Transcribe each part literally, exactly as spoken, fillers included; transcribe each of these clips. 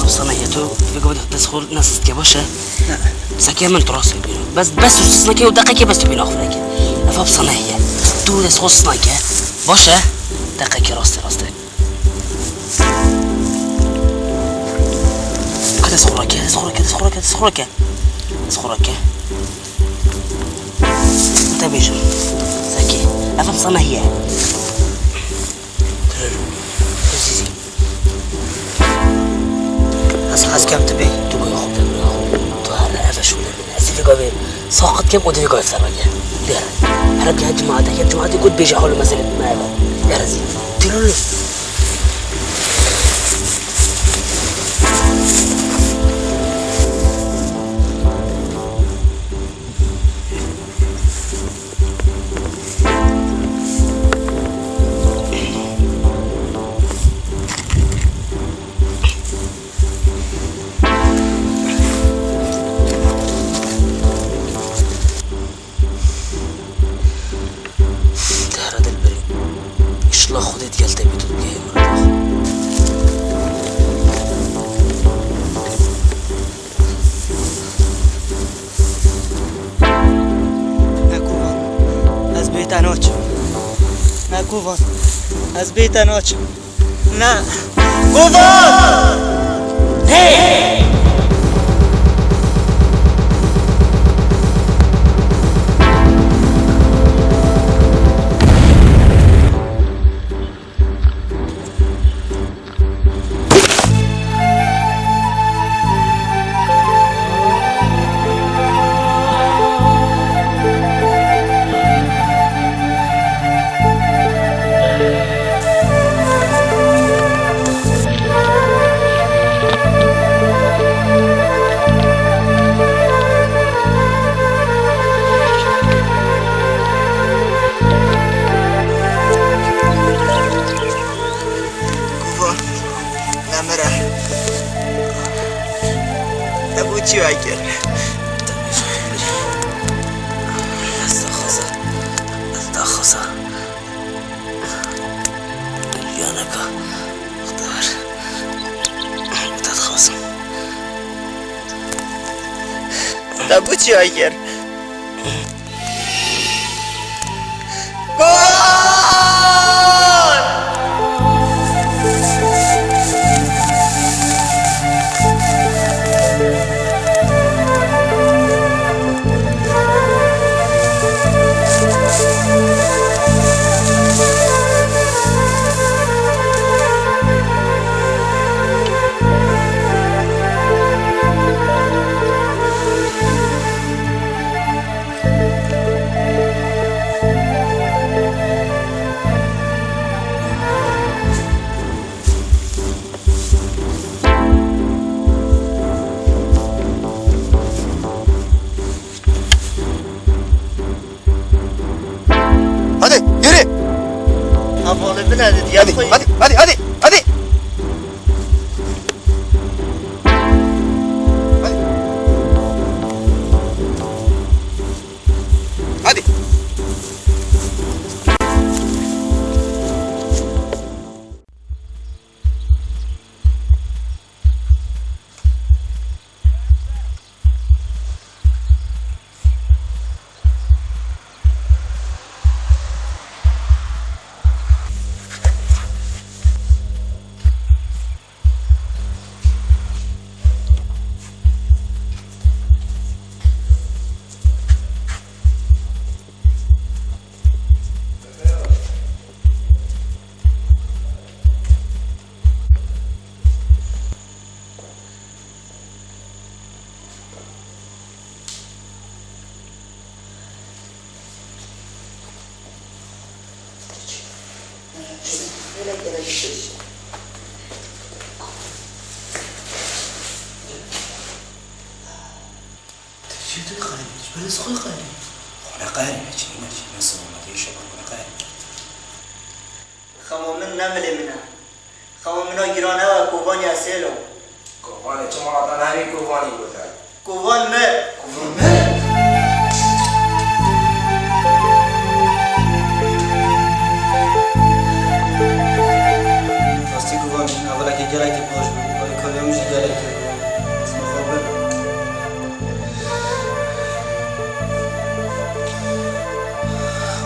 Sana ye tu, divê ku dest xwe nas dike, baş e? Ne. Seke min tu rast bîno. Bes, bes tu sisnake û deqekê bes tu bîna xwe neke. Ev hep sana ye. Tu dest xwe sisnake. Baş e? Deqekê rastê rastê. Ka dest xwe rake, dest xwe rake, dest xwe rake, dest xwe rake. Dest xwe rake. Te bêjim. Seke. Ev hep sana ye. Azîzî. Ez hez kem tu bê. Tu bê xwe de bê xwe. Tu her ev şûne min. Ez vê gavê saqit kem û divê gavê ser rage. Lêre. Her dihe cemaate, yek cemaate got bêje hal û meselê me eve. Lêre zî. Tirulu. Dehra dilberî. Înşallah Xwedê digel te bî, tu bigihî mirada xwe. Ne Kovan. Ez bê te naçim. Ne Kovan. Ez bê te naçim. Ne. Kovan! Hey! Kuva, nemire. Te bo çi wekir? Ez daxwaza. Ez daxwaza. Yaneka. Xwedar. Te dixwazim. Te bo çi wekir? Hadi, yürü. Hevalê min e, didiyar Hadi, xwe. Hadi, hadi, hadi, hadi. Hadi. Hadi. Çi tu qehrî? Ji ber ez xwe qehrî. Xwe neqehrî, ne çi, ne çi, ne sibû me tê şevan, xwe neqehrî. Xema min ne milê min e. Xema min a giran ew e, Kovanî Esêlo. Kovanî, çima te navê Kovanî gote? Kovan mir. Kovan mir? Rastî Kovan, hevalekî gelekî baş bû. Alîkariyê min jî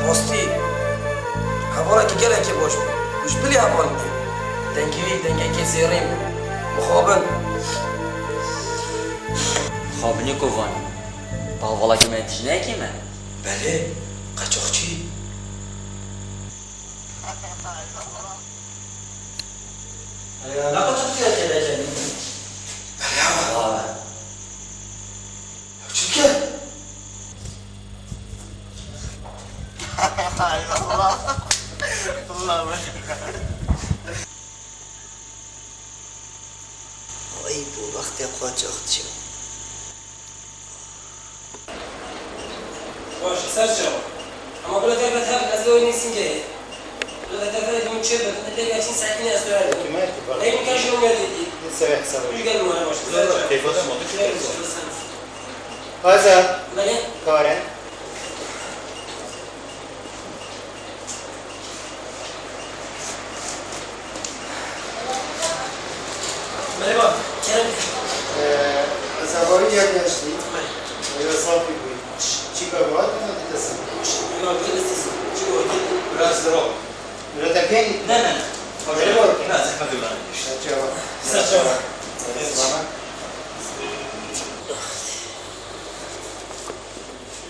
Rastî, hevalekî gelekî baş bû. Ji bilî heval bû. Dengê wî dengekê zêrîn bû. Mixabin. Xabinê kovan. Pavalakî me jinekî me. Belê, qaçaxçî. Naxwe çi dikeve têdekevî? Belê ama. Ew çi dike? Ay Allah. Allah be. Ay, bu wextê qaçaxçî. Baş, ser çawa. Ama bila te vet hebin, ez ê wê nivîsîngehê. Bila te vet hebin, çê bin, ez pê geçin sekînê ez duyar dibim. Kime ki bak. Neyim, kaç yol geldi? Sewe hesabı. Üç gelin var, baş, ser çawa. Teyfada mı? Üç gelin. Hazır. Belê. Karen. Merhaba, Kerem. Ee, ez hevalî geldi eştî. Merhaba. Ew safî bû. Çîka bi hatî me dîte sen. Merhaba, ben de siz. Çi bu? Biraz zor. Biraz da piyani. Ne, ne. Merhaba. Biraz zahmet var. Saçma. Saçma. Saçma.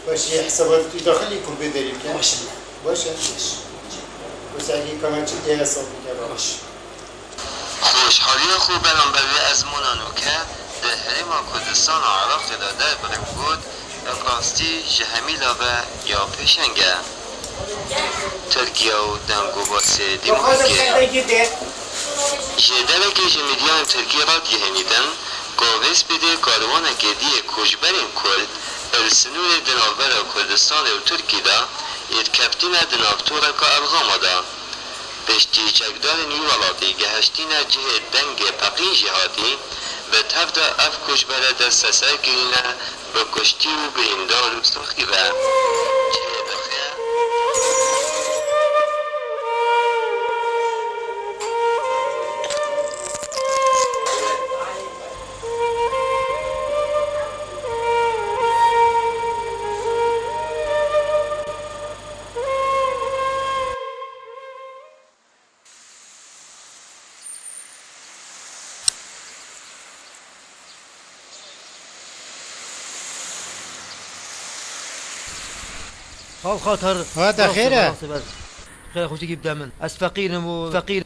Baş, yê hesaba tu daxilî kulbê derî bike. Baş e. Baş e. Wisa yê kanaçî tê hesab bike, baş. Xweşhaliya xwe beramber vê ezmûna nûke di Herêma Kurdistana Iraqê de derbirî got, bi rastî ji hemî la ve ya pêşeng e. Tirkiye û dengobasê dîmokratîk e. Ji derekê ji mîdyanên Tirkî radigihenîtin ku V S P D karwanekê dî yê koçberên Kurd li sinûrê di navbera Kurdistanê û Tirkî de yê dikeptîne di nav toreka Erxama de. Piştî çekdarên wî welatî gehiştîne cihê dengê peqîn jêhatî, bi tev de ev koçbere desteser kirîne bi kuştî û birîndar û saxî ve. Cihê dixe. Xav xatir. Ha, te xêr e? Xêr xweşikî bide min. Ez feqîr im û feqîr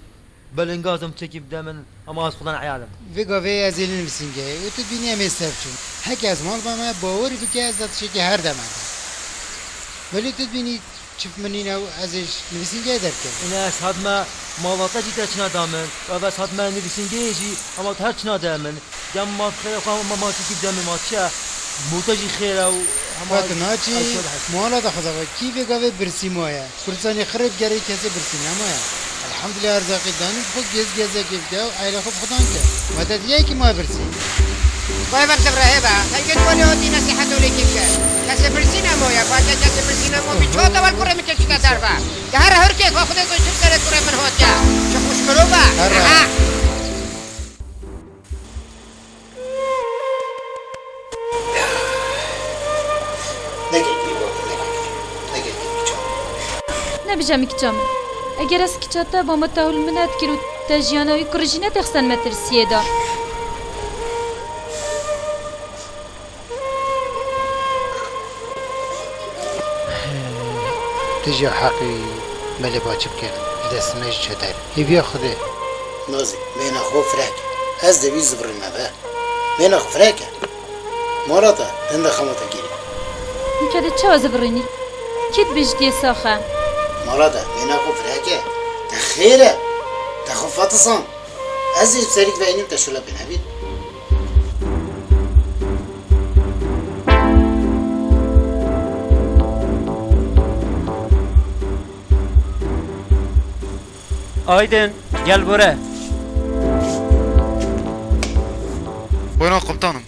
belingaz im, çekî bide min. Ama ez xudan eyalim. Vê gavê ez ê li nivîsîngehê û tu dibînî em ê ser çûn. Heke ez mal bame, bawer bike ez da tiştekî her dema de. Belê tu dibînî çi bi min nîne û ez ê ji nivîsîngehê derkevim. Îne ez hatime mala te jî te çina da min. Ev ez hatime nivîsîngehê jî, ama tu her çina de min. Dem ma xêra xwe ma, ma çikî bide min, ma çi ye? Mûte jî xêr e û hema. Ka tu naçî, ez şöyle hesap. Mala de xwe de kî vê gavê birsî maye? Kurdistanê xirib gerê kesê birsî nemaye. Elhamdulillah, erzaqî danî xwe gez gezekê bike û eylê xwe bi xudan ke. Ma te diye ki ma birsî. Vay ver devrehê be. Heyket wali hotî nesihet û lêkî bike. Kesê birsî nemaye. Bake kesê birsî nemaye. Bi ço de wer kurê min keçîte derve. Te her hurkê xwe xwedê zûtir serê kurê min hotiye. Çi xweş mirov e. Her Aha. Negekî, negekî, negekî kiça. Nebije min kiça min. Eger ez kiça te bama, te hûl min nedikir û te jiyana wî kurê jî nedixistin metirsiyê de. Tu jî heqî me lê ba çi bikin? Dest me jî çeter. Hêviya Xwedê. Nazî, mêna xwe fireh ke. Ez de wî zivirîme be. Mêna xwe fireh ke. Mala te, hinda xema te girî. Nike de çawa zivirînî? Kî dibêjitiye sax e? Mala te, mêna xwe fireh ke. Te xêr e. Te xwe fetisan. Ez ê serî ve înîm te şûla pê nebît. Aydin, gel bore. Buyurun komutanım.